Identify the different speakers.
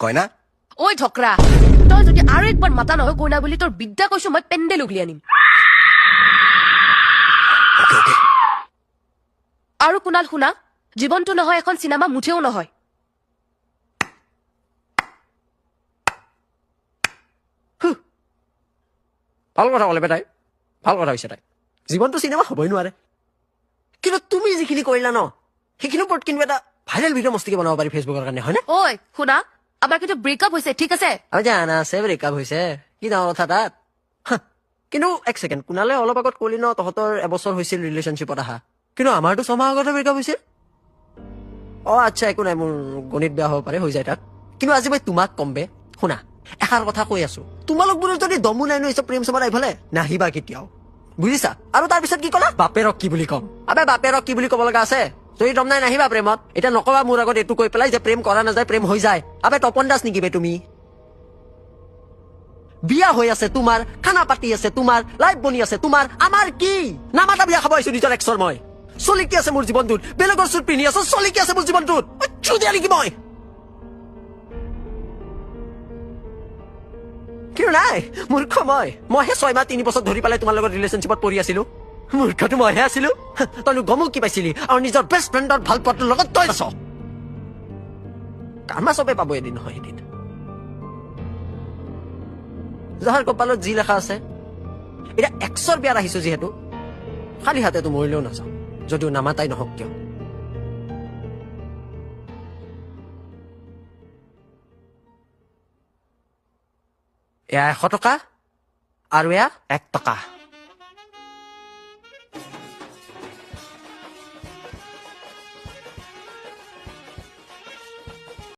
Speaker 1: কইনা?
Speaker 2: ঐ ঢকৰা, তই যদি আৰু একবাৰ মাতা নহয় কইনা বুলি, তোৰ বিদ্যা কৈছো মই পেণ্ডেল উঘলি আনিম। আৰু কুণাল শুনা, জীৱনটো নহয় এখন চিনেমা, মুঠেও নহয়।
Speaker 3: ভাল কথা ক'লে তাই, ভাল কথা হৈছে তাই। জীৱনটো চিনেমা হ'বই নোৱাৰে। কিন্তু তুমি যিখিনি কৰিলা ন, সেইখিনিৰ ওপৰত কিন্তু এটা ভাইৰেল ভিডিঅ' মস্তিকে বনাব পাৰি ফেচবুকৰ কাৰণে, হয়নে?
Speaker 2: ঐ শুনা, আমাৰ কিন্তু ব্ৰেকআপ হৈছে, ঠিক আছে?
Speaker 3: আমি জানা আছে ব্ৰেকআপ হৈছে, কি ডাঙৰ কথা তাত। কিন্তু এক ছেকেণ্ড, কুণালে অলপ আগত কলি ন তহঁতৰ এবছৰ হৈছিল ৰিলেশ্যনশ্বিপত আহা, কিন্তু আমাৰতো 6 মাহ আগতে ব্ৰেকআপ হৈছিল। অ আচ্ছা, একো নাই, মোৰ গণিত বেয়া হ'ব পাৰে, হৈ যায় তাত। কিন্তু আজি মই তোমাক কম বে, শুনা, এষাৰ কথা কৈ আছো, তোমালোকবোৰৰ যদি দমো নাই ন এইচব প্ৰেম চেমত আহিফালে নাহিবা কেতিয়াও, বুজিছা? আৰু তাৰপিছত কি ক'লা? বাপেৰক কি বুলি ক'ম? আবে বাপেৰক কি বুলি ক'ব লগা আছে? যদি দম নাই নাহিবা প্ৰেমত। এতিয়া নকবা মোৰ আগত এইটো কৈ পেলাই যে প্ৰেম কৰা নাযায়, প্ৰেম হৈ যায়। আবে তপন দাস নেকি বে তুমি? বিয়া হৈ আছে তোমাৰ, খানা পাতি আছে তোমাৰ, লাইফ বনি আছে তোমাৰ, আমাৰ কি? নামাতা বিয়া খাব আহিছো নিজৰ এক্সৰ মই। চলিকি আছে মোৰ জীৱনটোত, বেলেগৰ চুট পিন্ধি আছো, চলিকি আছে মোৰ জীৱনটোত। চুদিয়া নেকি মই? কিন্তু নাই, মূৰ্খ মই। মইহে 6 মাহ 3 বছৰ ধৰি পেলাই তোমাৰ লগত ৰিলেশ্যনশ্বিপত পৰি আছিলো। মূৰ্খটো মইহে আছিলো। তইনো গমো কি পাইছিলি? আৰু নিজৰ বেষ্ট ফ্ৰেণ্ডৰ ভাল পোৱাটোৰ লগত তই আছ। কামা চবে পাব এদিন নহয় এদিন। যাহাৰ কপালত যি লেখা আছে। এতিয়া এক্সৰ বিয়াত আহিছো যিহেতু, খালী হাতেতো মৰিলেও নাযাওঁ, যদিও নামাতাই নহওক কিয়। এয়া 100 টকা আৰু এয়া 1 টকা।